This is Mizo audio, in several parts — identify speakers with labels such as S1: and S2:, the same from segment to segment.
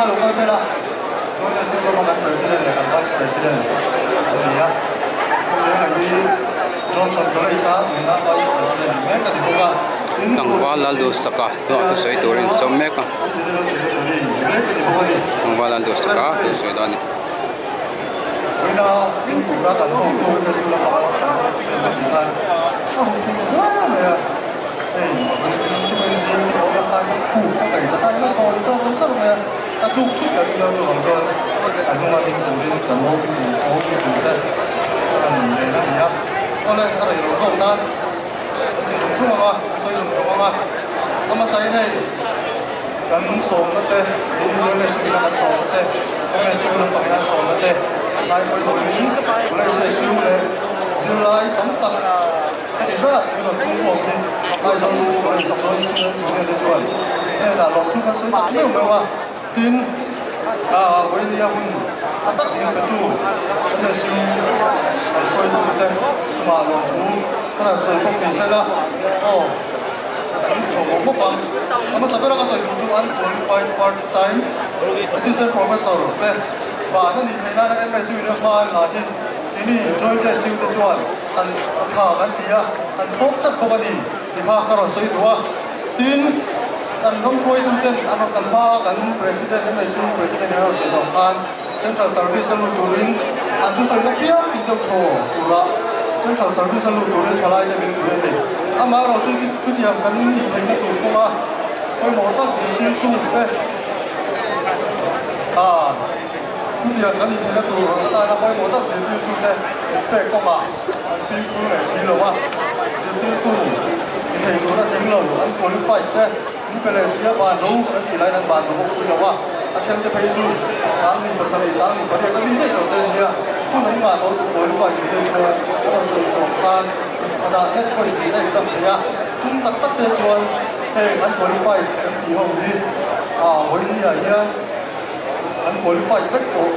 S1: kha lo kal sela, Joint National lama kan President leh kan Vice President an ni a. Pu Denga hi Johnson College-a nuna Vice President ni mek a ni bawk a. Tin, Pu
S2: Tlangval Lalduhsaka hnungah thusawi turin sawm mek a.
S1: General Secretary ni mek a ni bawk a ni.
S2: Tlangval Lalduhsaka thusawi dawn a ni.
S1: Vawiina ding tura kan hotu MSU lama kan hotu te an tih khan a huphurh hle mai a. Hei tukin zing ka thawh rak khan ka khup ka kaih zat a, ina sawi char char mai a, ka tluk thut ka ring deuh chuvang chuan a hnunga ding turin kan hotu hotu te an nen a ni a. Awle a rei lo zawk nan kan ti zung zung ang a, kan sawi zung zung ang a, ka hmasa in hei kan sawmna te, keini journalist ina kan sawmna te, MSU lampangin an sawmna te ngai pawimawhin College SU leh zirlai tam tak Heti zat min rawn pung khawm hi Aizawl City College Joint Students Union te chuan hnenah lawmthu kan sawi tak meuh meuh a, tin vawinia hun tha tak min petu MSU kan hruaitu te chungah lawmthu kan han sawi bawk ni sela aw kan lut chho mawp mawp ang. A hmasa bera ka sawi duh chu unqualified part time assistant professor te ban a nih theih nana MSU in a hma an la hi keini Joint SU te chuan An tha kan ti a, an thawk tlat bawk a ni tih kha ka rawn sawi duh a. Tin, kan ram hruaituten an rawn kan hma a, kan President, MSU President in a rawn sawi tawh khan Central Service a lut turin an thusawi na piang tih deuh thaw turah Central Service a lut turin thalaite min fuih a ni. Amaherawh chu chutiang kan nih theihna tur kawnga pawimawh tak zirtirtu te a. Chutiang kan intheihna tur atana pawimawh tak zirtirtute inpek kawngah an fimkhur leh si lo a, zirtirtu ni thei tura tling lo an qualified te min pe leh si a, ban ro kan tih laiin an ban duh bawk si lo a, a thente phei chu 27, 28 a mi daih tawh te an nia, hun an ngah tawh qualify duh che chuan an rawn sawi tawh khan khawdah net pawhin tih a exam thei a, tum tak tak se chuan heng an qualified kan tih ho hi vawiin hian. An qualified vek tawh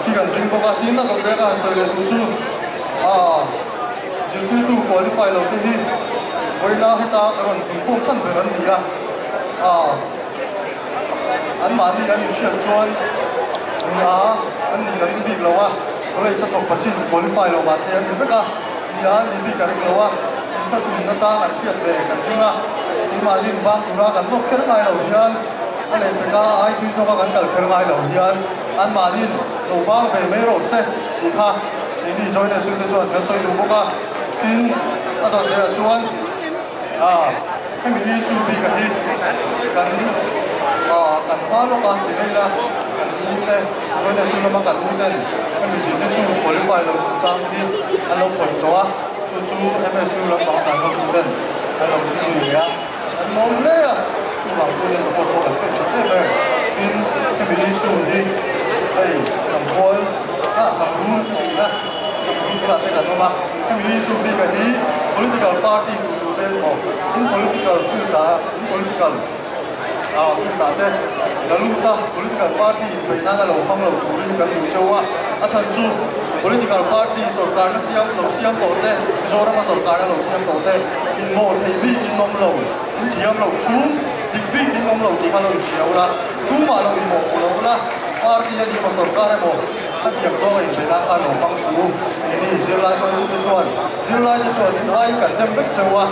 S1: hi kan ring bawk a, tin a dawt leh ka han sawi leh duh chu aaa zirtirtu qualify lo te hi vawiina heta ka rawn inkhawm chhan ber an ni a, aaa anmahni an inhriat chuan ni a an nih kan ring bik lo a, college a thawk pachin qualify lo mahse an ni vek a, ni a an nih bik ka ring lo a, inthlahrun nachang an hriat ve kan ring a, keimahni inbang tura kan nawk kher ngai lo hian. A lehpeka ai thui zawka kan kal kher ngai lo hian anmahnin lo bang ve mai rawh se tih kha keini Joint SU te chuan kan sawi duh bawk a. Tin, a dawt leh ah chuan ah hemi issue bik a hi kan ah kan hma lawk a ti mai ila kan u te Joint SU lama kan u ten hemi zirtirtu qualify lo chungchang hi an lo khawih tawh a, chu chu MSU lampang kan hotu ten an lo chhu zui leh a. An lawm hle a, chuvang chuan i support pawh kan pek that em em. Tin, hemi issue hi hei hnam pawl ah hnam rul ka tih na, hnam rul bulah te kan awm a, hemi issue bik a hi political party tu tu te emaw in political field ah in political ah field ah te la lut a, political party in beih nana lo hmang lo turin kan duh cheu a, a chhan chu political party sorkarna siam lo siam tawh te, Mizorama sorkarna lo siam tawh te, Inmawh thei bik in awm lo, in thiam lo thu, dik bik in awm lo tih kha lo inhria ula, tumah lo inmawh pawh lo ula, party a ni emaw sorkar emaw a tiang zawng a inbeih nan khan lo hmang suh u. Keini zirlai hruaitute chuan zirlai te chuan in ai kan dem vek cheu a,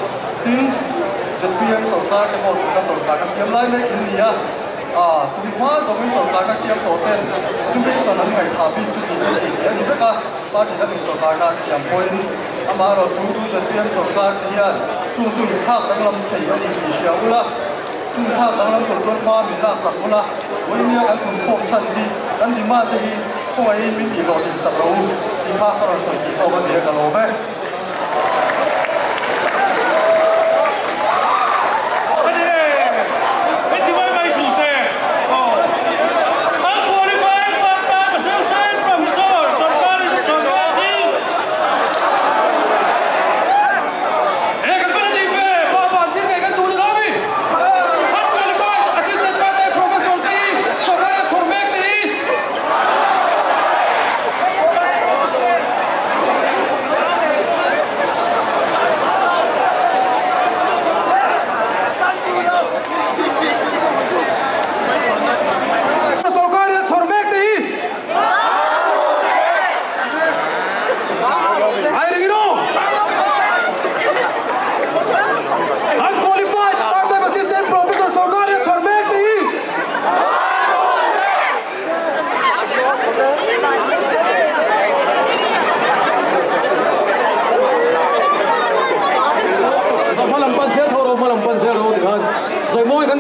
S1: tin zpm sorkar te pawh tuna sorkarna siam lai mek in ni a, aa tum hma zawngin sorkarna siam tawh ten education an ngaihthah bik chu tih te tih theih a ni vek a, party dangin sorkarna an siam pawhin. Amaherawh chu tu zpm sorkar te hian chung chu inthlak danglam thei a ni tih hria ula, chung inthlak danglam tur chuan hma min laksak ula, vawinia kan tunkhawm chhan hi kan demand te hi khawngaihin min tih hlawhtlin sak ro u tih kha ka rawn sawi tih tawk a ni e ka lawm e.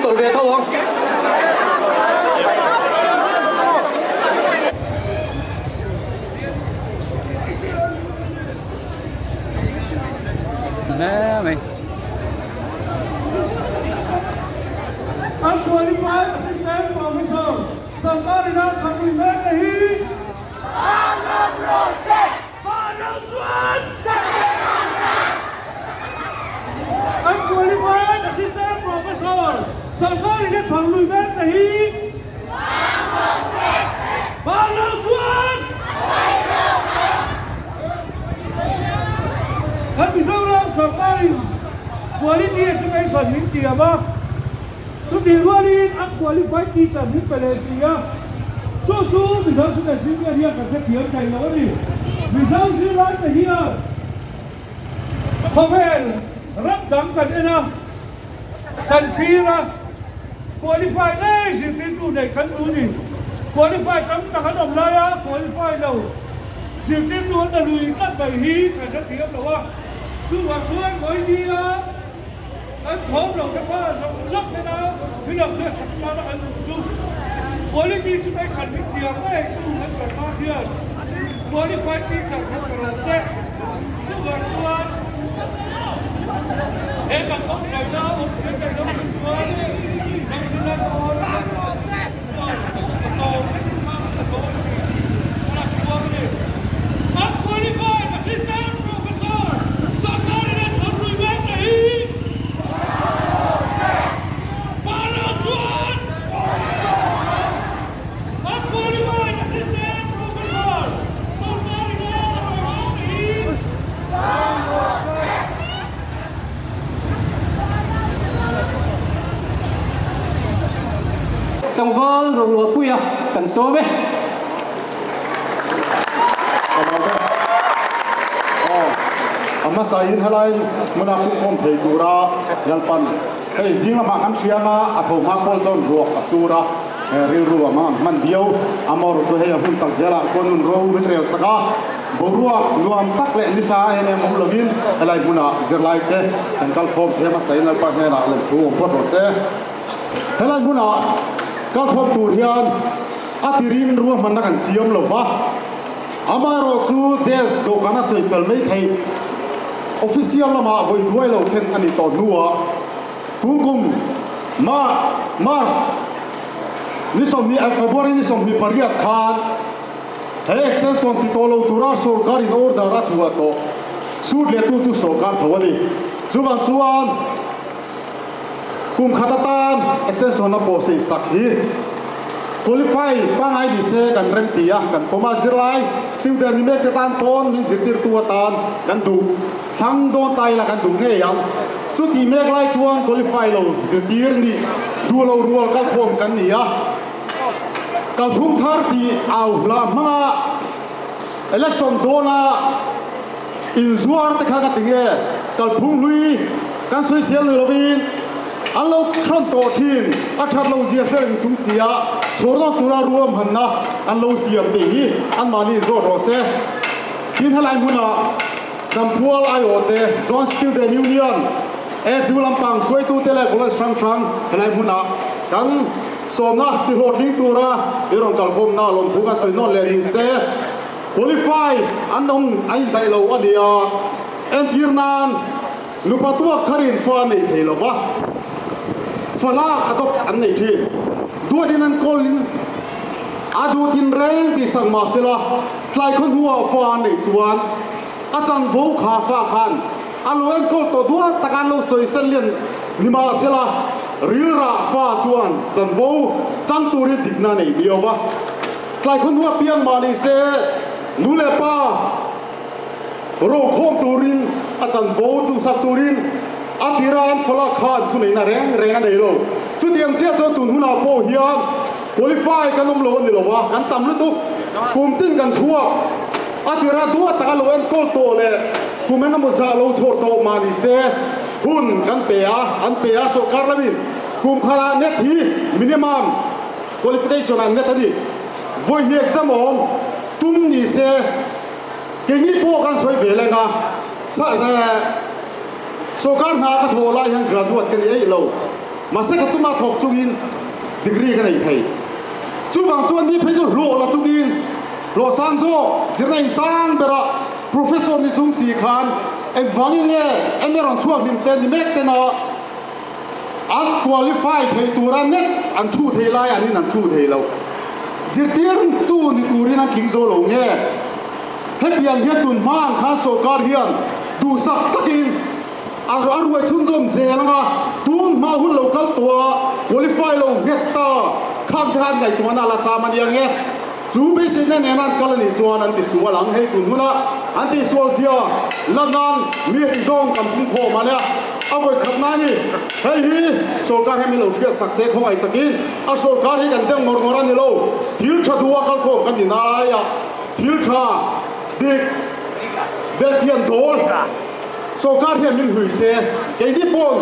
S3: tawrh ve tho ang.
S2: Hle mai.
S4: Unqualified Assistant Professor Sarkarina Chhakri mek te hi Unqualified Assistant Professor Sarkarina Chhakri mek te hi Kan Mizoram sorkarin quality education min tiam a, chutih rualin unqualified teacher min pe leh si a, chu chu Mizo student zirlai hian kan hrethiam thei lo a ni. Mizo zirlaite hian khawvel ram dang kan en a, kan thlir a, qualify ngei zirtirtu neih kan duh ni. Qualify tam tak an awm lai a, qualify lo zirtirtu an la lui tlat mai hi kan hrethiam lo a. Chuvang chuan vawinia kan thawm lo te pa zawk zawk tena thil lo hriatsak tana kan duh chu quality chu kan hran hlim diam ngei tu kan sorkar hian qualified teacher min pe rawh se. Chuvang chuan he kan kawng saina awm thiam thei lo tur chuan Zozinlan pawn a chuan a tawm thlengin hma kan la dawn a ni tih ka la tuar a ni. Unqualified Assistant Professor sorkarin a chhawn lui mek te hi Paro chuan Unqualified Assistant Professor sorkarin a chhawn mek te hi
S3: Tlangval Roluahpuia kan sawm e.
S5: A hmasa in helai hmuna pumkhawm thei tura Lalpan hei zing lamah kan hriam a, a tho hma pawl chuan ruak a sur a, rilru a hmang hman viau. A mawr chu hei a hun tak zelah chuan nun ro min rel sak a, boruak nuam tak leh nisa em em awm lovin helai hmunah zirlai te kan kal khawm se hmasa in Lalpa hnenah lawmthu awm phawt rawh se. Helai hmunah kal khawm tur hian a tirin ruahmanna kan siam lo va, amaherawhchu desk dawhkan a sawi fel mai theih. Official lamah vawi duai lo khen a ni tawh hnuah tun kum March ni sawmhnih February ni 28 khan he extension ti tawh lo tura sorkarin order a chhuah tawh sut lehtu chu sorkar tho a ni. Chuvang chuan Kum khat atan extension a pawh sei sak hi qualify pangngai ni se kan rem ti a, kan pawm a, zirlai student ni mek te tan pawn min zirtirtu atan kan duh thlang dawn ta ila kan duh ngei ang. Chuti mek lai chuan qualify lo zirtir nih duh lo rual kalkhawm kan ni a, kalphung thar tih au hla hmanga election dawna Inzuar te kha ka ti nge, kalphung hlui kan sawisel ni lovin an lo thawn tawh thin, a that lo zia hre reng chung sia chhawr dawn tura ruahmanna an lo siam tih hi anmahni zawt rawh se. Tin helai hmunah Dampual aiawhte, Joint Student Union, SU lampang hruaitute leh college hrang hrang helai hmunah kan sawmna tihlawhtling tura i rawn kalkhawmna lawmthu kan sawi nawn leh ni se. Qualify an awm a indaih lo a nia. Entir nan nupa tuak tharin fa a nei thei lo va, fa lak adopt an nei thin. Duatin an kawlin a duh tinreng tih sak mah sela, tlai khaw hnuah fa an neih chuan a chanvo kha fa khan a lo enkawl tawh duat taka an lo sawi sen lian ni mah sela, rilrah fa chuan chanvo chang turin dikna a nei miau va. Tlai khaw hnuah piang mah ni se, nu leh pa rokhawm turin a chanvo chungsak turin a tira an fala khan thuneihna reng reng a nei lo. Chutiang chiah chuan tun hunah pawh hian qualify kan awm lo a ni lo a, kan tam lutuk. Kum tin kan chhuak a tira duat taka lo enkawl tawh leh kum engemaw zah lo chhawr tawh mah ni se, hun kan pe a, an pe a sawrkar lamin kum khatah net hi minimum Qualification an net a ni. Vawi hnih exam awm tum ni se keini pawh kan sawi ve leng a, sawrkar hna ka thawh lai hian graduate ka ni eih lo. Mahse ka tuma thawk chungin degree ka nei thei. Chuvang chuan ni phei chu hlawh la chungin hlawh sang zawk zirna in sang bera professor ni chung si khan engvangin nge MA rawn chhuak hlim te ni mek tena an qualify thei tura net an thu thei lai an in an thu thei lo. Zirtirtu ni turin an tling zo lo nge? Hetiang hian tun hma ang khan sorkar hian duhsak takin a ruai chhunzawm zel anga tun hma hun lo kal tawh a qualify lo nghet ta khang te khan ngaihtuahna a la cham a nia nge? Chu beiseina nena an kal a nih chuan an tisual ang. Hei tun huna an tihsual zia la nan mi heti zawng kan phung khawm a nia. A vawi khat na ni. Hei hi sorkar hian min lo hriat sak se khawngaih takin a sorkar hi kan deuh ngawr ngawr a ni lo. Thil tha duha kal khawm kan ni nai a, thil tha dik belhchian dawl sorkar hian min hlui se. Keini pawn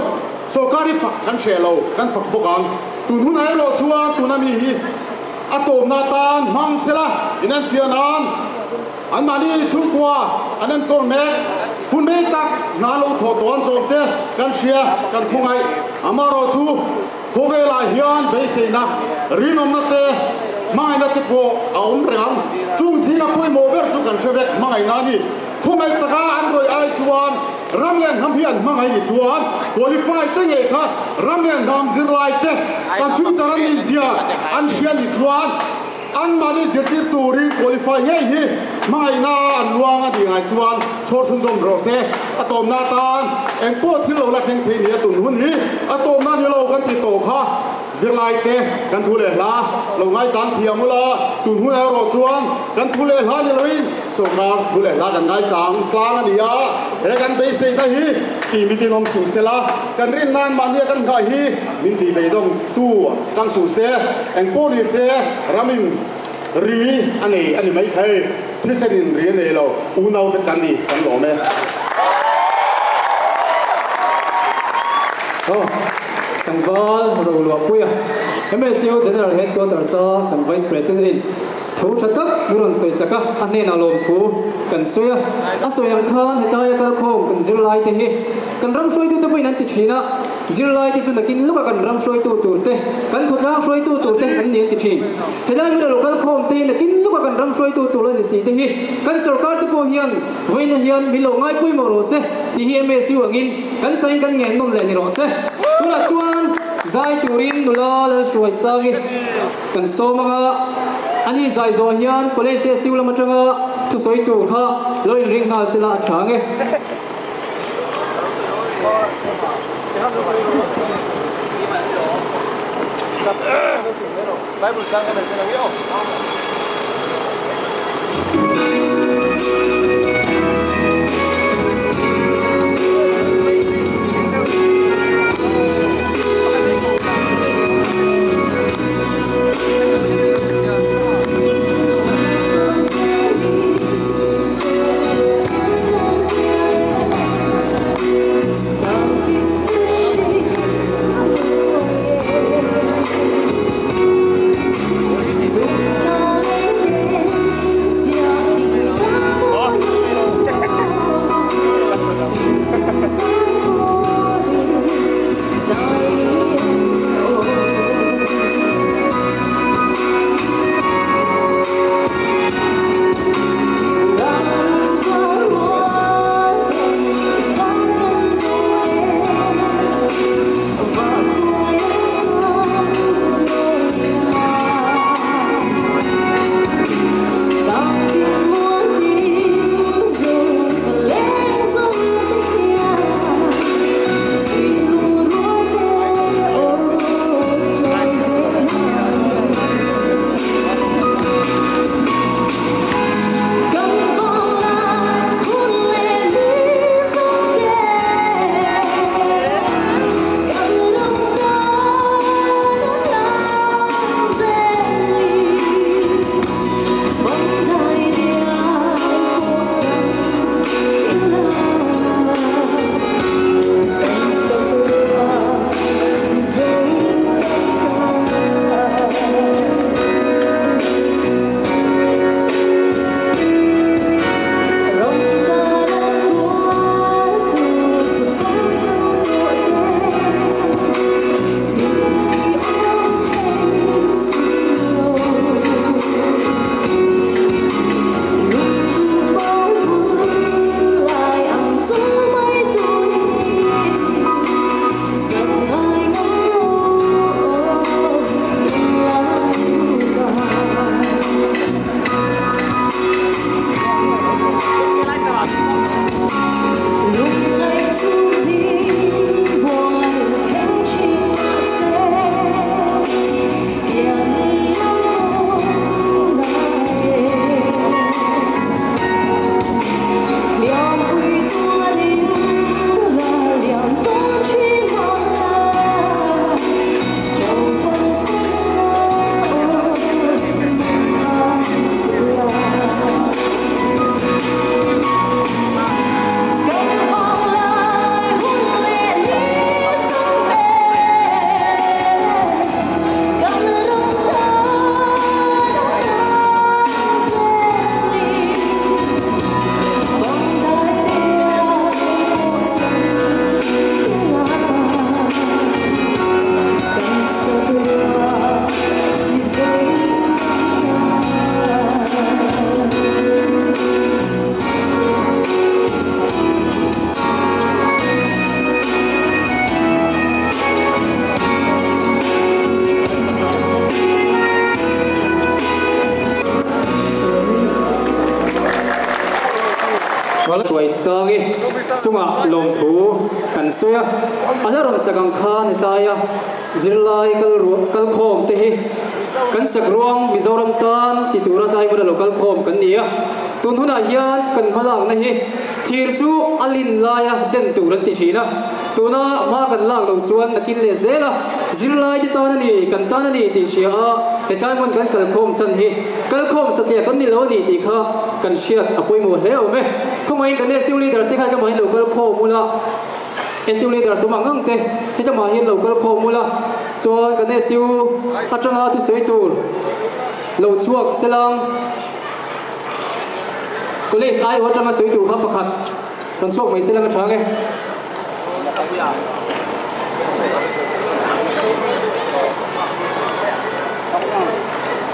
S5: sorkar hi fak kan hreh lo, kan fak bawk ang. Tun hunah erawh chuan tuna mi hi. A tawpna atan hmang sela in an fiah nan anmahni chhungkua an enkawl mek. Hun rei tak hna lo thawh tawh an chawm te kan hria kan khawngaih. Amaherawh chu khawvelah hian beiseina, rinawmna te, hmangaihna te pawh a awm reng ang. Chung zinga pawimawh ber chu kan hre vek hmangaihna a ni. Khawngaih taka an rawih ai chuan ram leh hnam hi an hmangaih ni chuan qualify te ngei kha ram leh hnam zirlai te kan future an nih zia an hria ni chuan anmahni zirtir turin qualify ngei hi hmangaihna an luang a nih ngai chuan chhawr chhunzawm rawh se. A tawmna atan engpawh thil lo la thleng thei ni a tun hun hi a tawmna ni lo kan ti tawh kha. Zirlai te kan thu leh hla lo ngaichang thiam ula, tun hun erawh chuan kan thu leh hla ni loin sawrkar thu leh hla kan ngaichang tlang a ni a, he kan beiseina hi tih mitin awm suh sela, kan rin nan mahnia kan nghah hi min tih beidawng tu tang suh se, engpawh ni se ramin ri a nei a ni maithei, thisenin ri a nei lo, unau te kan ni kan lawm e.
S3: Aw, tlangval Roluahpuia, MSU General Headquarters a kan Vice President in thu tha tak min rawn sawi sak a, a hnenah lawmthu kan sawi a. A sawi ang khan hetaia kalkhawm kan zirlai te hi kan ram hruaitute pawhin an ti thin a, zirlai te chu nakin lawka kan ram hruaitu tur te, kan khawtlang hruaitu tur te an ni an ti thin. Helai hmuna lo kalkhawm te hi nakin lawka kan ram hruaitu tur a ni si te hi kan sorkar te pawh hian vawiina hian min lo ngaipawimawh rawh se tih hi MSU angin Kan chain kan ngen nawm leh ni rawh se. Tunah chuan zai turin nula Lalhruaisangi kan sawm anga ani zai zawh hian College SU lam atanga thusawi tur kha lo inring nghal sela a tha ang e. Hruaisangi chungah lawmthu kan sawi a, a hla rawn sak ang khan helaia zirlai kal khawm te hi kan sak ruang Mizoram tan ti tura tlai hmuna lo kal khawm kan ni a, tun hunah hian kan hmalakna hi thir chu a lin laia den tur an ti thin a, tuna hma kan lak loh chuan nakin leh zel a, zirlai te tan a ni, kan tan a ni tih hria a, hetlai hmun kan kal khawm chhan hi kal khawm satliah kan ni lo a ni tih kha kan hriat a pawimawh hle awm e. Khawngaihin kan SU leaders te kha hetlama hian lo kal khawm ula, SU leaders awm ang ang te hetlama hian lo kal khawm ula, chuan kan SU atanga thusawi tur lo chhuak selang College aiawh atanga sawi tur kha pakhat rawn chhuak mai selang a tha nge.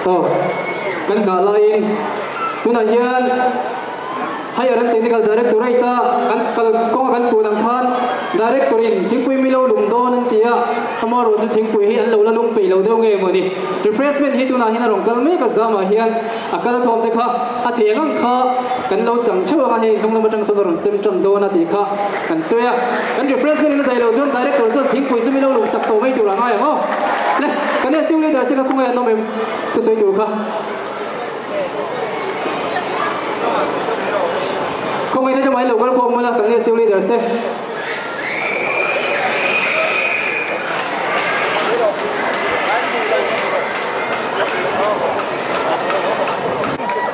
S3: Aw, kan nghah laiin tunah hian Higher and Technical Directorate a kan kal kawnga kan kun ang khan Director in thingpui mi lo lum dawn an ti a, amaherawhchu thingpui hi an lo la lum peih lo deuh nge mawni. Refreshment hi tunah hian a rawn kal mek a, zamah hian a kal khawm te kha a thei ang ang kha kan lo chang theuh ang a, hei hnung lam atang sawn a rawn sem tan dawn a tih kha kan sawi a. Kan refreshment in a daih loh chuan Director chuan thingpui chu mi lo lum sak tawh mai tur a ngai ang aw. Le, kan SU leaders te kha khawngaih an awm em? Thusawi tur kha. Khawngaihna te mai lo kal khawm mawla kan SU leaders te.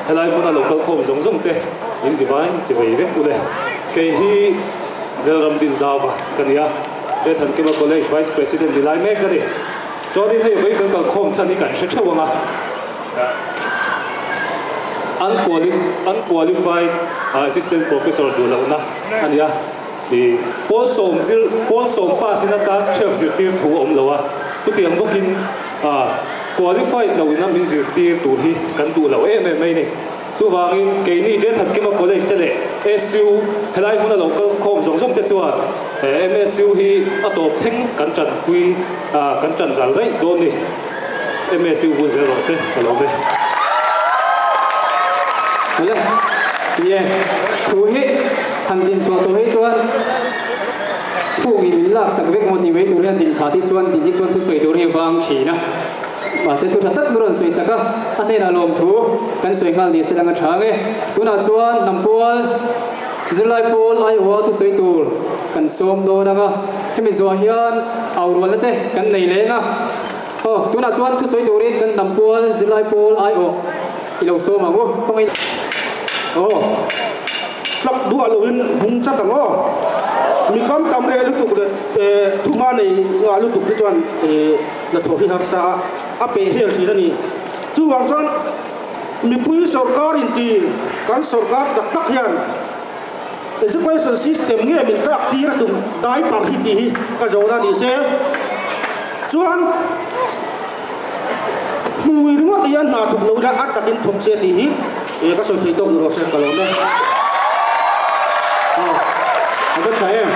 S6: Helai hmuna lo kal khawm zawng zawng te min zivain chi vei vek ule. Kei hi Lalram Dinzauva ka ni a, Jethankima College Vice President ni lai mek ka ni. Chuanin hei vawi kan kal khawm chhan hi kan hre theuh ang a. Unqualified assistant professor duh lohna a ni a, ih pawl sawm zir pawl sawm pass in a class 12 zirtir thu a awm lo a, chutiang bawkin qualified loh ina min zirtir tur hi kan duh loh em em mai a ni. Chuvangin keini Jethatkima College te leh SU helai hmuna lo kal khawm zawng zawng te chuan MSU hi a tawp thleng kan tanpui kan tan ral raih dawn ni. MSU vun zel rawh se ka lawm e.
S3: Awle, nie, thu hi han din chhuah tawh hei chuan phungin min lak sak vek maw tih mai tur hian din khat hi chuan din hi chuan thusawi tur hi vang thin a. Mahse thu tha tak min rawn sawi sak a, a hnenah lawmthu kan sawi nghal ni se lang a tha nge. Tunah chuan hnam pual, zirlai pawl aiawha thusawi tur kan sawm dawn ang a, hemi zuah hian aurualna te kan nei leng a. Aw, tunah chuan thusawi turin kan hnam pual, zirlai pawl aiawh i lo sawm ang u. Kawngin.
S7: Aw, tlak duah loin bung chat ang aw. Mi kam tam leh lutuk leh thuma nei ngah lutuk hi chuan Hnathawh hi harsa a, a peh hel thin a ni. Chuvang chuan mipui sorkar inti kan sorkar tak tak hian education system nge min tlak tir a tum dai par hi tih hi ka zawhna ni se. Chuan hmui ringawt hian hna thawk lo ila a takin thawk se tih hi ka sawi thei tawk ni rawh se ka lawm e.
S3: Aw, a va tha em.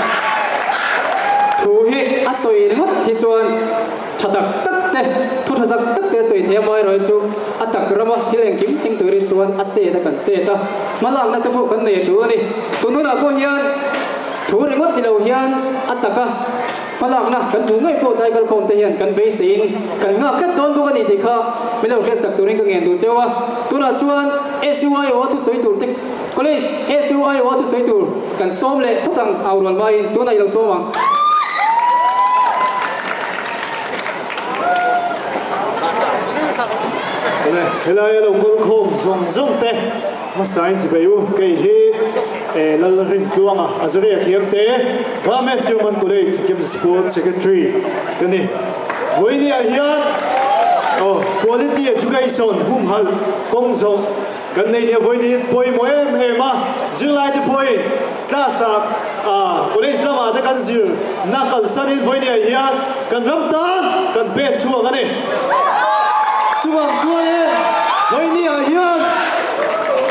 S3: Thu hi a sawi ringawt hi chuan tha tak tak te, thu tha tak tak te a sawi thei a, amaherawhchu chu a tak rama thil engkim thleng turin chuan a chet a kan chet a, hmalakna te pawh kan nei a tul a ni. Tun hunah pawh hian thu ringawt ni lo hian a taka hmalakna kan duh ngei pawh tlai kalkhawm te hian kan beiseiin kan nghak tlat dawn bawk a ni tih kha min lo hriatsak turin ka ngen duh cheu a. Tunah chuan SUIO thusawi tur te College SUIO thusawi tur kan sawm leh phawt ang au rual hmain tunah i lo sawm ang.
S6: Awle, helai a lo kal khawm zawng zawng te hmasain chibei u, kei hi Lalrintluanga Azaria Khiangte, Government Human College Games Sports Secretary ka ni. Vawinia hian Quality Education humhalh kawng zawh Kan nei nia vawiin pawimawh em em a, zirlai te pawhin class ah college lamah te kan zir na kalsanin vawinia hian kan ram tan kan pen chhuak a ni. Chuvang chuanin vawinia hian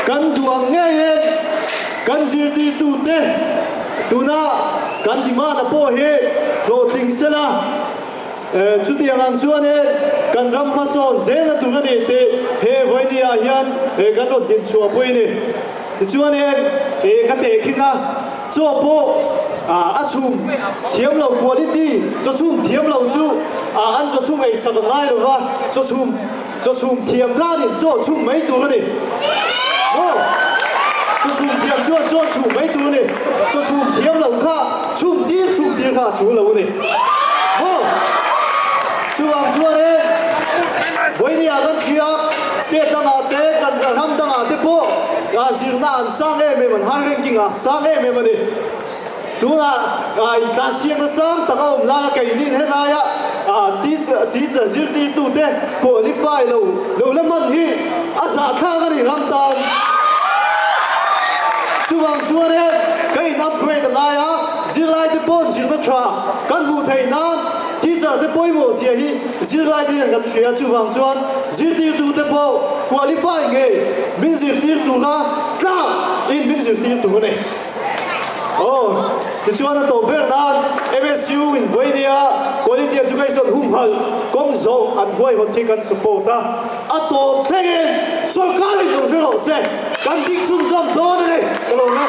S6: kan duh ang ngeiin kan zirtirtu te tuna kan demand a pawh hi hlawhtling sela. Chutiang ang chuanin kan ram hmasawn zel a tum a ni tih he vawinia hian kan rawn dinchhuahpui a ni. Tichuanin e ka tehkhin a, chaw pawh a chhum thiam lo quality, chaw chhum thiam lo chu an chaw chhum ei sak a ngai lo va, chaw chhum chaw chhum thiam khanin chaw chhum mai tur a ni. Maw? Chaw chhum thiam chuan chaw chhum mai tur a ni. Chaw chhum thiam lo kha chhum tir chhum tir kha a tul lo a ni. Maw? Chuvang chuanin Vawinia kan thlia state dangah te kan ram dangah te pawh zirna an sang em em an high ranking a sang em em a ni. Tunah intlansiakna sang tak a awm laia keinin helaia teacher zirtirtute qualify lo lo la hman hi a zahthlak a ni ram tan. Chuvang chuanin ka in upgrade a ngai a, zirlaite pawh zirna tha kan hmuh theih nan Teacher te pawimawh zia hi zirlai te hian kan hria, chuvang chuan zirtirtu te pawh qualify ngei min zirtir tura tlak in min zirtir tur a ni. Aw, tichuan a tawp ber nan MSU in vawinia quality education humhalh kawng zawh an huaihawt hi kan support a, a tawp thlengin sorkar in lo hre rawh se, kan ding chhunzawm dawn a ni ka lo na.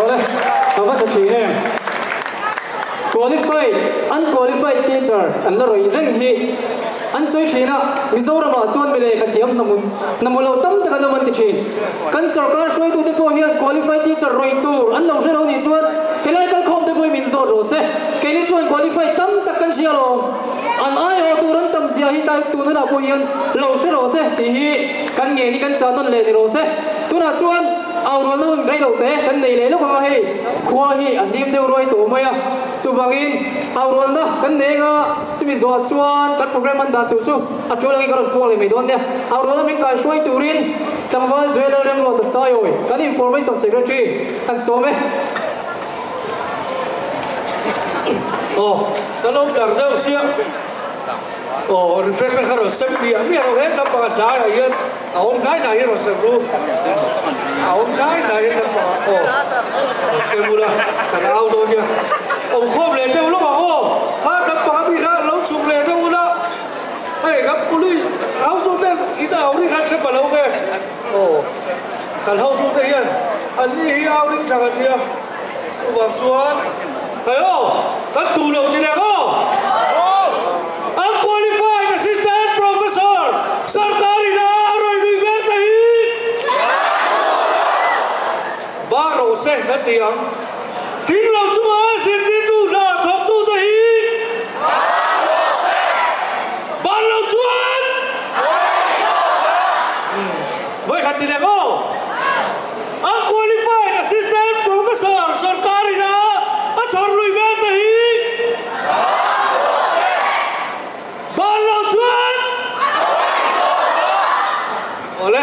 S3: Awle, a va tha thin em. Qualified, unqualified teacher an la rawih reng hi an sawi thin a, Mizoramah chuan mi lehkha thiam hnamu lo tam tak an awm an ti thin. Kan sorkar hruaitute pawh hian qualified teacher rawih tur an lo hre lo nih chuan helai kalkhawm te pawhin min zawt rawh se. Keini chuan qualified tam tak kan hria alawm. An aiawh tur an tam zia hi tun hunah pawh hian lo hre rawh se tih hi kan ngen hi kan chah nawn leh ni rawh se. Tunah chuan Aurualna hun rei lo te kan nei leh lawk ang a hei, khua hi a hnim deuh ruai tawh mai a, chuvangin aurualna kan nei anga chumi zawhah chuan kan program an dan tur chu a tul angin ka rawn puak leh mai dawn nia. Aurualna min kaihruai turin tlangval Joel Lalremruata Saiawi kan Information Secretary kan sawm e.
S4: Aw, kan awm dar deuh sia. Aw, refreshment kha rawn sem miah miah lo he lampangah tlaiah hian. A awm hnai hnai hi rawn sem ru. A awm hnai hnai hi lampangah aw rawn sem ula kan au dawn nia. Awm khawm leh deuh lawk ang aw. Kha lampang ami kha lo chhuk leh deuh ula. Hei kan police hotute in au ring khan hre pa lo nge. Aw kan hotute hian an ni hi au ring thak an nia. Chuvang chuan hei aw kan duh lo ti leh aw. Unqualified Assistant Professor Sarkarina a rawi lui mek te hi ba rawh se kan ti ang. Tling lo chunga zirtirtu hna thawktu te hi ban lo chuan vawikhat ti leh aw. Unqualified Assistant Professor Sarkarina a chhawr lui mek te hi Ban lo chuan Awle.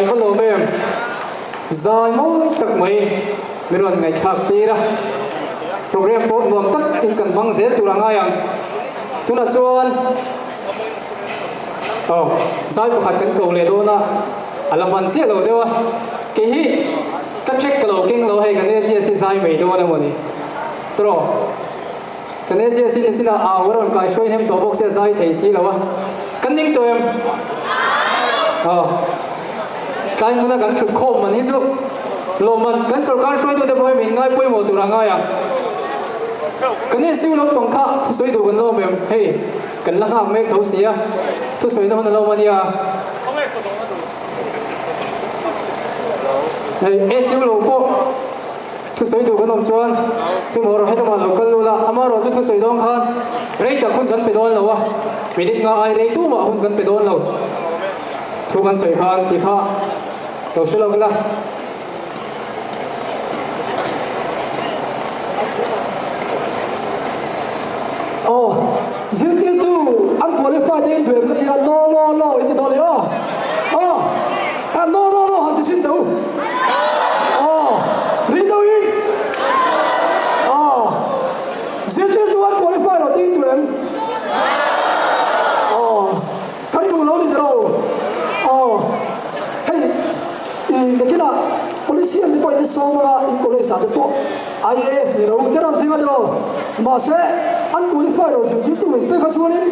S3: Kan va lawm em? Zai mawi tak mai min rawn ngaihthlak tir a. Program pawh nuam tak in kan hmang zel tur a ngai ang. Tunah chuan aw zai pakhat kan ko leh dawn a, a la hman chiah lo deuh a. Kei hi ka check ka lo keng lo hei kan AGS hi zai mai dawn emaw ni. Tawh. Kan AGS hi nichinah au a rawn kai hruai hnem tawh bawk sia zai thei si lo a. Kan ning tawh em? Aw. Tlai hmuna kan thut khawm man hi chu lawmman kan sorkar hruaitute pawh hi min ngai pawimawh tur a ngai a. Kan SU lampang kha thusawi duh kan lawm em? Hei, kan la nghak mek tho si a, thusawina hun a lawm a nia. Hei, SU lo pawh. Thusawi duh kan awm chuan hlimawh rawh helamah lo kal lut a, amaherawh chu thusawi dawn khan rei tak hun kan pe dawn lo a, minute nga ai rei tumah hun kan pe dawn lo thu kan sawi khan tih kha lo hre lawk ila.
S8: Aw, zirtirtu an qualify te in duh em ka ti a, no no no in ti dawn leh aw. Aw, no no no han ti chin teh u. Aw, rin deuh hi. Aw, zirtirtu an qualify lo te in duh em? Aw, kan duh lo ni teh u. Aw, hei i nakinah polician te pawh in sawm anga in college ah te pawh IAS ni lo te rawn thing a ni lo. Mahse, an qualify lo zirtirtu in pek a chuanin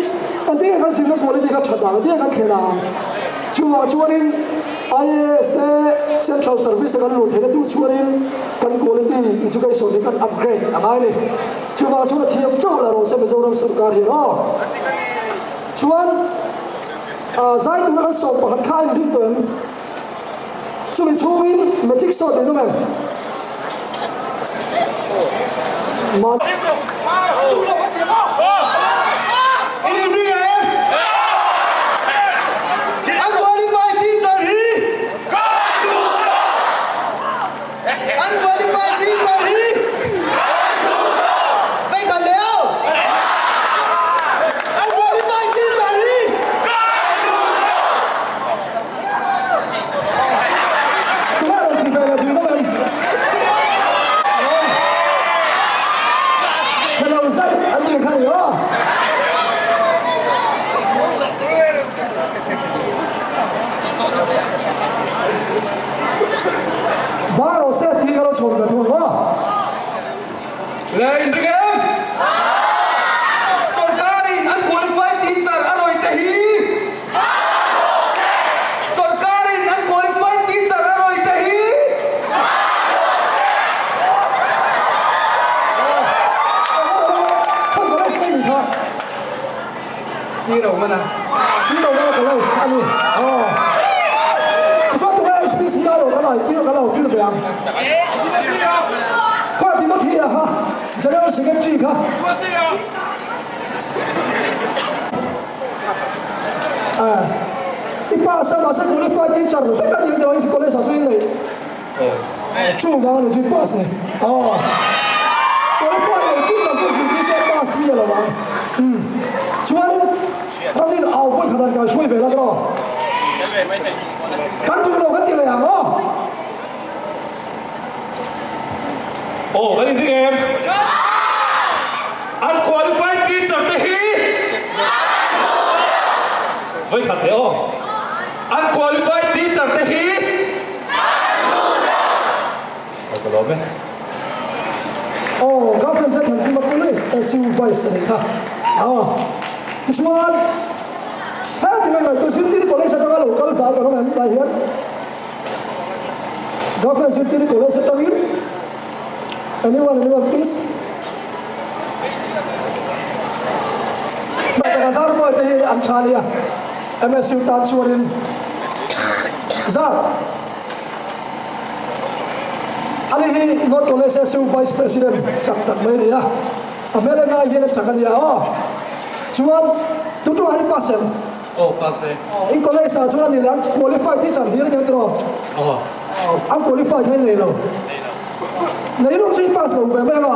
S8: engtin nge kan zirna quality kha that ang, engtin nge kan thlen ang? Chuvang chuanin IAS te Central Service a kan luh theihna tur chuanin kan quality education hi kan upgrade a ngai a ni. Chuvang chuan a thiam chauh la rawh se Mizoram sorkar hian aw. Chuan zai tura kan sawm pakhat kha a inring tawh em? Chumi chhungin magic show tih nawm em? Ma. Tunah rawn ti ve leh duh deuh em? Chhe lo zaih an tih kha ni aw. Bar aw se tih ka lo chhawn ve thung ang aw.
S9: Le inring em? Sorkarin an qualified teacher a rawi te hi Sorkarin an qualified teacher a rawi te hi
S8: General Secretary kha I pass a mahse qualified teacher vek a nih tawh in college ah chuan in neih chu vang a ni chu i pass ni aw qualified lo teacher chu zirtir se pass mi a lo ang umm chuanin ramin au vawi khat an kai hruai ve la tawh kan duh lo kan ti leh ang aw.
S9: Aw kan inring em? Unqualified teacher te hi Vawi khat leh aw. Unqualified teacher te hi Aw ka lawm e.
S8: Aw Government hian Thankima Police SU Vice a nih kha. Aw tichuan hetiang a ngaihtuah zirtir college atanga lo kal hnai kan awm em tlai hian. Government Zirtiri College atangin Anyone, anyone please? Hmai zar mawi te hi an tha nia MSU tan chuanin zar ani hi North College SU Vice President chak tak mai nia a hmel en ai hian a chak ania aw chuan tutu ani pass em
S9: Aw pass e.
S8: In college ah chuan ani leh an qualify teacher hlir ania tiraw?
S9: Aw.
S8: An qualify thei nei lo.
S9: Nei lo.
S8: Nei lo chu i pass lo ve mai anga?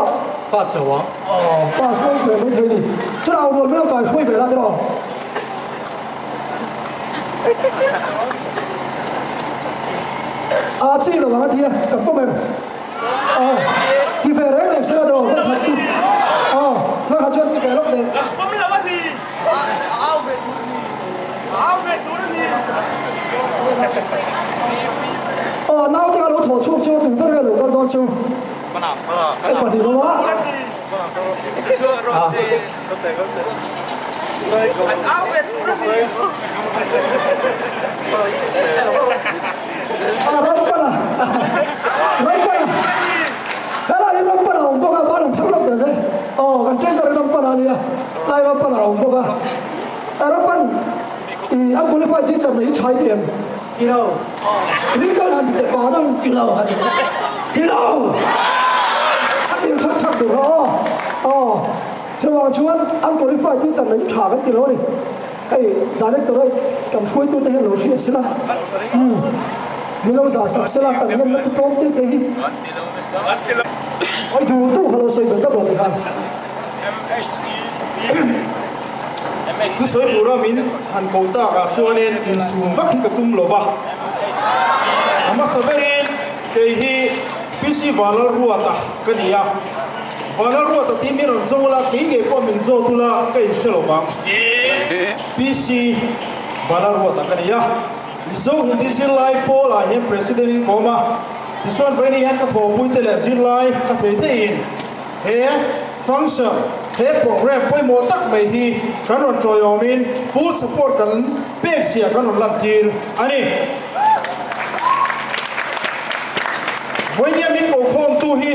S9: Pass lo ang.
S8: Aw pass lo ve mai thei ni. Chuan au rual mai lo kai hruai ve la tiraw? A chi lo ang a ti a, kan pawm em? Aw, ti ve reng reng sela tawh, va khat chu. Aw, va khat chuan ti ve lawk nen.
S9: Kan pawm lo a ni. Au ve tur a ni. Au ve tur a ni.
S8: Aw, naute kha lo thawh chhuak chu tum ber nge lo kal dawn chu? Hei pahnih lo a. A rampana rampana helai hi rampana a awm bawk a ban an phar lawk dan che aw kan treasury rampana a nia lai rampana a awm bawk a rampan i an qualify teacher nei hi tha i ti em tilo ringdang han ti teh pa dang tilo han ti tilo a ti thak thak tur kha aw aw Chuvang chuan an qualified teacher nei tha kan ti lo a ni. Hei director a kan hruaitute hian lo hria sela, umm min lo zah sak sela kan ngenna te tlawm te te hi oi duh duh kha lo sawi ve dap lo tikhan.
S10: Thusawi tura min han ko takah chuanin insum vak hi ka tum lo va, a hmasa berin kei hi PC Vanlalruata ka ni a. Vana ruat a ti mi rawn zawng ula, kei ngei pawh min zawt ula ka inhre lo vang. PC Vana ruat a ka ni a, Mizo Hindi zirlai pawl ah hian President in ka awm a, tichuan vawiin hian ka thawhpui te leh zirlai ka thei theihin he function, he program pawimawh tak mai hi kan rawn tawiawmin full support kan pek zia kan rawn lantir a ni. Vawiin min kokhawmtu hi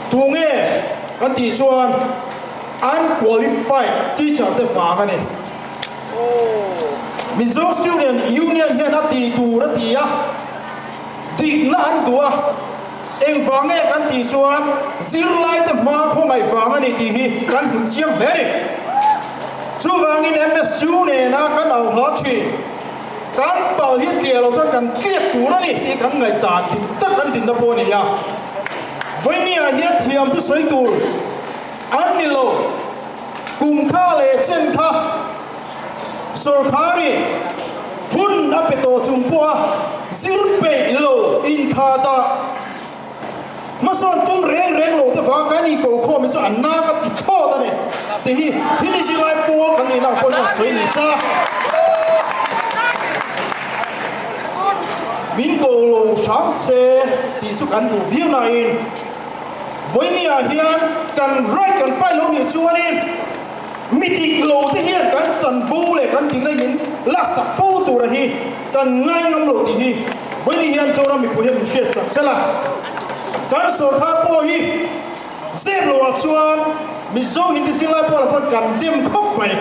S10: Tunge kan tih chuan unqualified teacher te vang a ni. Mizo Student Union hian a ti tur a ti a, dikna an duh a, engvang nge kan tih chuan zirlai te hma khawngaih vang a ni tih hi kan hmu chiang hle a ni. Chuvangin MSU nena kan au hla thin. Kan pal hi tliah lo chuan kan tliak tur a ni tih kan ngaihdan dik tak kan dinna pawh a ni a. Vawinia hian thiam chu sawi tur an ni lo. Kum kha leh chen kha sawrkhari hun a pe tawh chung pawha zir peih lo inthata Hmasawn tum reng reng lo te vang kan in ko khawm hi chu an na ka ti thlawt a ni ti hi Hindi zirlai pawl kan nih ang pawhin a sawi ni sa. Min ko lo hram se tih chu kan duh viau nain vawinia hian kan right kan file lo nih chuanin mi dik lo te hian kan chanvo leh kan dikna min laksak fo tura hi kan ngai ngam lo tih hi Vawiin hian Zoram mipui hian min hriat sak sela, kan sawrkar pawh hi zep loah chuan Mizo Hindi zirlai pawlah pawn kan dem khawp mai.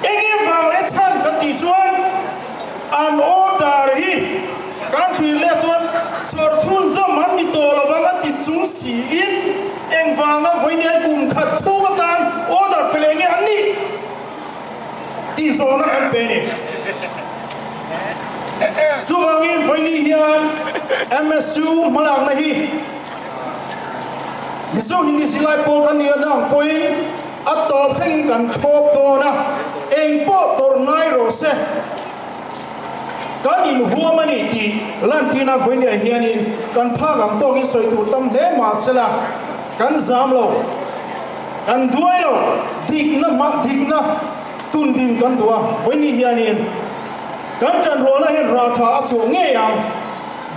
S10: Enge vang leh chhan kan tih chuan an order hi kan thlir leh chuan chawrthun zawm an ni tawh lovang a ti chung siin engvanga vawiin hian kum khat chhung atan order pe leh nge an nih? Tih zawhna kan pe a ni. Chuvangin vawiini hian MSU hmalakna hi Mizo Hindi zirlai pawl kan nih na ang pawhin a tawp thlengin kan thlawp dawn a, eng pawh tawrh ngai rawh se kan inhuam a ni tih lantirna vawiiniah hianin kan phak ang tawkin sawi tur tam hle mahsela kan zam lo. Kan duai lo, dikna hmah dikna tun din kan duh a, vawiini hianin kan ṭanrualna hian rah ṭha a chhuah ngei ang.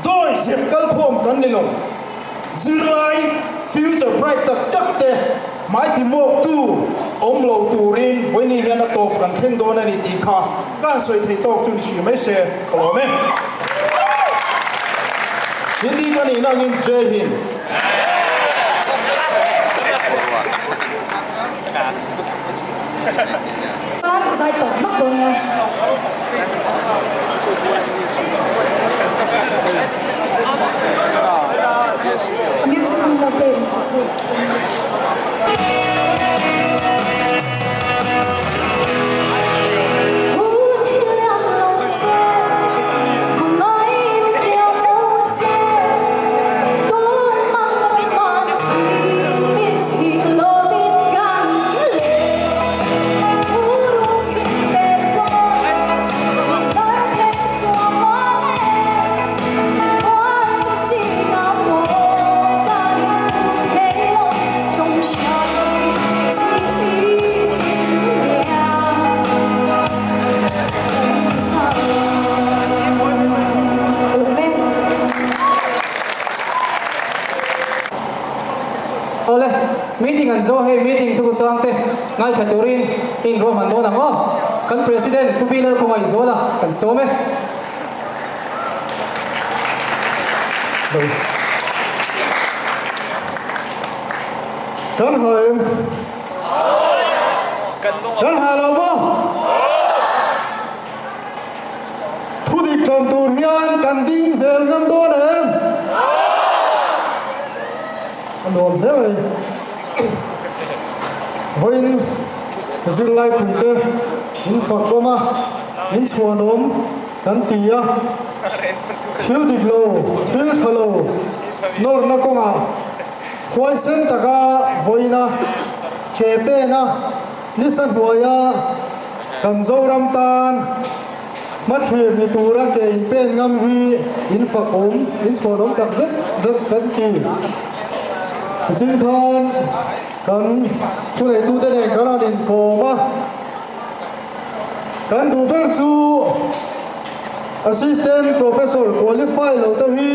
S10: Dawi zep kalkhawm kan ni lo, zirlai future bright tak tak te hmai ti mawktu awm lo turin vawiini hian a tawp kan thleng dawn a ni tih kha ka han sawi thei tawk chu ni hri mai se ka lawm e. Hindi ka nihna angin Jai Hind.
S3: Meeting an zo hei meeting thu chang te ngaithla turin in ruahman dawn ang aw. Kan President Pu Pi Lalkhawngaihzuala kan sawm e.
S1: Kan ha em? Kan ha lo maw? Thudik tan tur hian kan ding zel ngam dawn em? A nuam hle mai. Vawiin zirlai puite in fakawm a, in chhuanawm kan ti a. Thil dik lo, thil tha lo nawrna kawngah huaisen taka vawiina ke pena nisa hnuaia kan Zoram tan hmathlir ni tura ke inpen ngam hi in fakawm, in chhuanawm tak zet zet kan ti. Tichin khan kan thuneitute nen kan han inkawm a. Kan duh ber chu Assistant Professor qualify lo te hi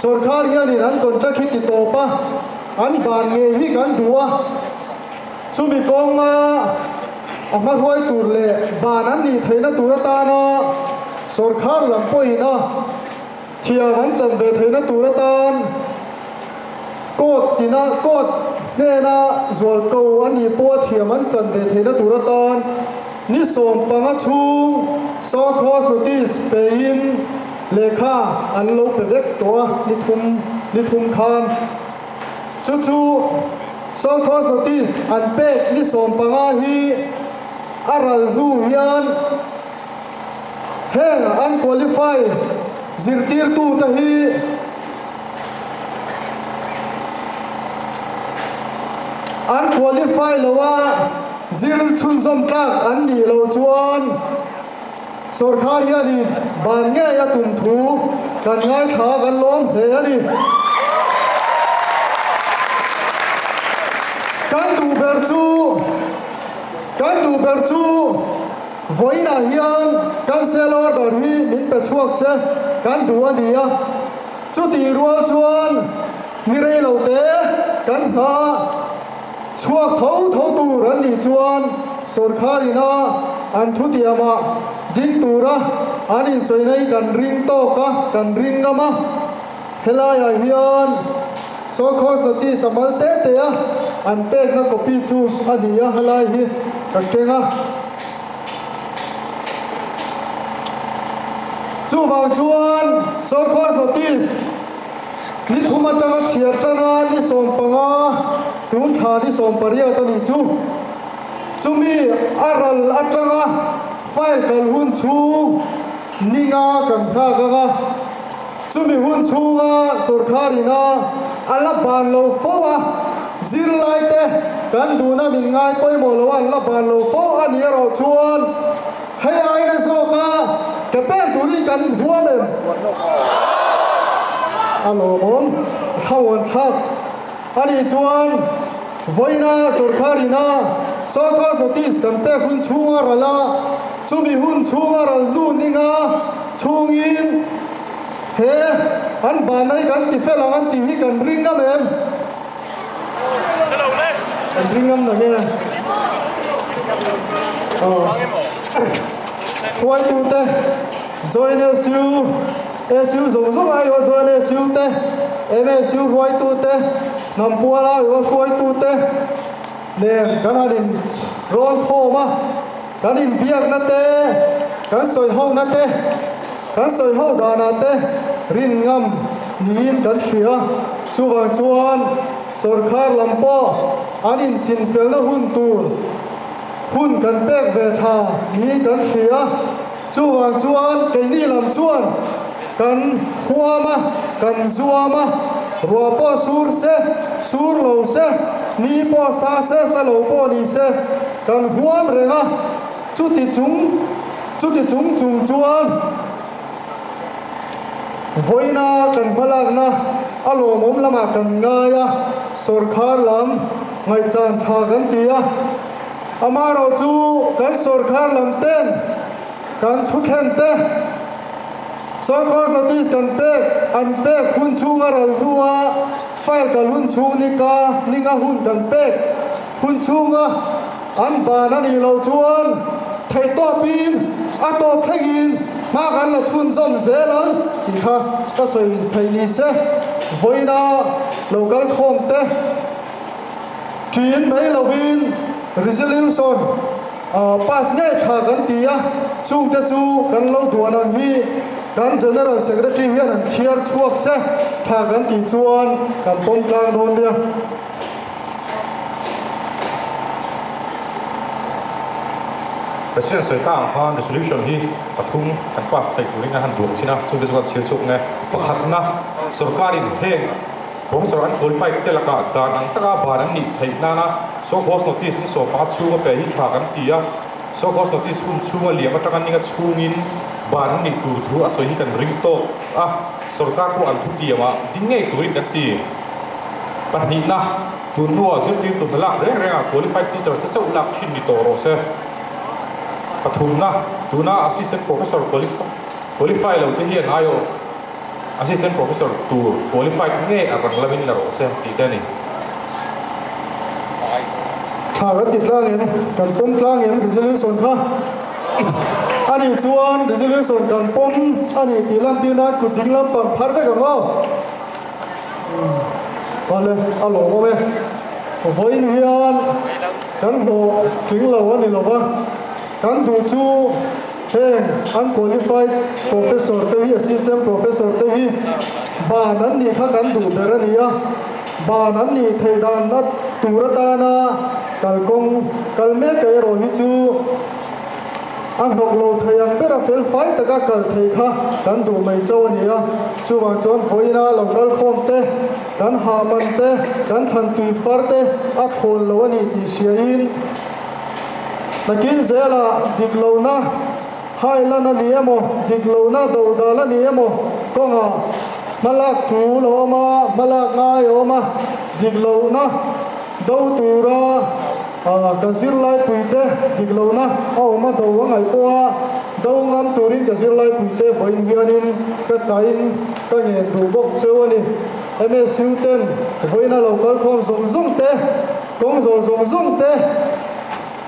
S1: sorkar hianin an contract hi ti tawp a, an ban ngei hi kan duh a. Chumi kawnga a hmahruai tur leh ban an nih theihna tur atana sorkar lam pawhin a thiam an chan ve theihna tur atan court tina court hnena zualko a nih pawh a thiam an chan ve theihna tur atan ni 15 chhung show cause notice pein lehkha an lo pe vek tawh a ni thum ni thum khan chu chu show cause notice an pek ni 15 hi a ral hnu hian Heng an qualify zirtirtute hi an qualify lo a, zir chhunzawm tlak an nih loh chuan sorkar hianin ban ngei a tum thu kan ngaithla kan lawm hle a ni. Kan duh ber chu kan duh ber chu. Vawiinah hian kan cell order hi min pe chhuak se kan duh a ni a, chutih rual chuan ni rei lo te kan hna chhuak tho tho tur an nih chuan sorkar ina an thutiamah ding tura an insawi nei kan ring tawk a, kan ring ngam a. Helaiah hian Sawrkhaws notice a mal te te a, an pekna copy chu a ni a, helai hi ka keng a. Chuvang chuan Sawrkhaws notice ni thum atanga chhiar tanga ni 15 tun thla ni 18 a nih chu. Chumi a ral atanga file kal hun chhung ni nga kan nghak ang a. Chumi hun chhunga sorkar ina a la ban lo fo a, zirlaite kan duhna min ngai pawimawh lo an la ban lo fo a nih erawh chuan hei aina zawka ke pen turin kan huam em? A lawmawm thlauan thlak a nih chuan vawiina sorkar ina sorkar notice kan pek hun chhunga ral a, chumi hun chhunga ral hnu ninga chhungin He an banna hi kan ti fel ang an tih hi kan ring ngam em? Kan ring ngam na nge? Hruaitute Join SU, SU zawng zawng aiawh Join SU te, MSU hruaitute, Hnampual aiawh hruaitute nen kan han in rawn khawm a. Kan inbiakna te, kan sawihona te, kan sawiho danah te rin ngam niin kan hria. Chuvang chuan sorkar lam pawh an inchinfelna hun tur hun kan pek ve tha niin kan hria. Chuvang chuan keini lam chuan kan huam a, kan zuam a, ruah pawh sur se, sur lo se, ni pawh sa se, sa lo pawh ni se, Kan huam reng a, chuti chung chuti chung chung chuan vawiina kan hmalakna a lawmawm lamah kan ngai a, sorkar lam ngaihchan tha kan ti a. Amaherawhchu kan sorkar lam ten kan thuthlen te sorkar notice kan pek an pek hun chhunga ral hnua. File kal hun chhung nika ninga hun kan pek hun chhunga an ban a nih loh chuan theihtawpin a tawp thlengin hma kan la chhunzawm zel ang tih kha ka sawi theih ni se. Vawiina lo kal khawm te ṭin mai lovin resolution pass ngei tha kan ti a, chungte chu kan lo duan ang hi kan General Secretary hian an chhiar chhuak se tha kan tih chuan kan pawm tlang dawn nia.
S11: President sawi ta ang khan resolution hi pathum kan pass theih turin a han duang chin a, chungte chu kan chhiar chhuak nge. Pakhatna, sorkarin heng professor an qualified te lakah dan ang taka ban an nih theih nana so cause notice ni sawpa chhunga pe hi tha kan ti a, so cause notice hun chhunga liam atanga ninga chhungin ban an nih tur thu a sawi hi kan ring tawk a, sorkar pawh an thutiamah ding ngei turin kan ti. Pahnihna, tun hnua zirtirtu hna lak reng renga qualified teachers te chauh lak thin ni tawh rawh se. Pathumna, tuna assistant professor qualify lo te hian aiawh assistant professor tur qualified nge a rang lamin la rawh se tih te a ni.
S1: Tha kan ti tlang em? Kan pawm tlang em resolution kha? A nih chuan resolution kan pawm a ni tih lantir nan kut ding lampang phar vek ang aw. Awle, a lawmawm e. Vawiin hian kan hlawh tling lo a ni lo va, kan duh chu heng unqualified professor te hi, assistant professor te hi ban an nih kha kan duh ber a ni a. Ban an nih theih dan a tur atana kalkawng kal mek erawh hi chu A hnawk lo thei ang bera fel fai taka kal thei kha kan duh mai chauh a ni a, chuvang chuan vawiina lo kal khawm te, kan hahman te, kan thlan tui far te a thlawn lo a ni tih hriain nakin zelah dik lohna hailan a ni emaw, dik lohna dodal a ni emaw kawngah hmalak tul a awm a, hmalak ngai a awm a, dik lohna do tura Ka zirlaipuite dik lohna a awm a do a ngaih pawh a, do ngam turin ka zirlaipuite vawiin hianin ka chahin ka ngen duh bawk cheu a ni. MSU ten vawiin a lo kal khawm zawng zawng te, kawng zawl zawng zawng te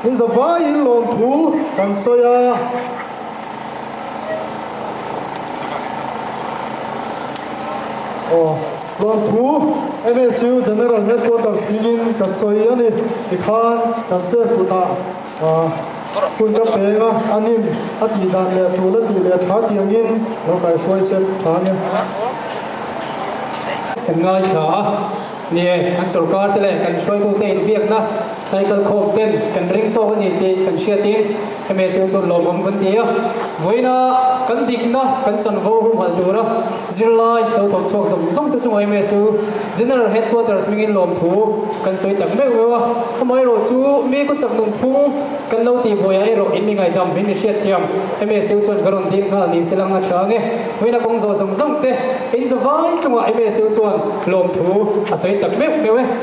S1: in zavaiin lawmthu kan sawi a. Aw. Lawmthu MSU General Headquarters hmingin ka sawi a ni. Tikhan kan chet kutah hun ka peng a, a nin a tih dan leh tul a tih leh tha tiangin lo kaihruai sep tha a ni.
S3: Kan ngaithla a, ni e, an sorkar te leh kan hruaitute inbiakna thaikal khawm ten kan ring tawk a ni tih kan hriatin MSU chuan lawmawm kan ti a. Vawiina kan dikna kan chanvo humhalh tura Zirlai lo thawk chhuak zawng zawng te chungah MSU General Headquarters hmingin lawmthu kan sawi tak meuh meuh a, amaherawh chu mi khawsak nunphung kan lo tih buaiah erawh in mi ngaihdam min mi hriatthiam MSU chuan ka rawn dil nghal ni se lang a tha ange. Vawiina kawng zawh zawng zawng te in zavai chungah MSU chuan lawmthu a sawi tak meuh meuh e.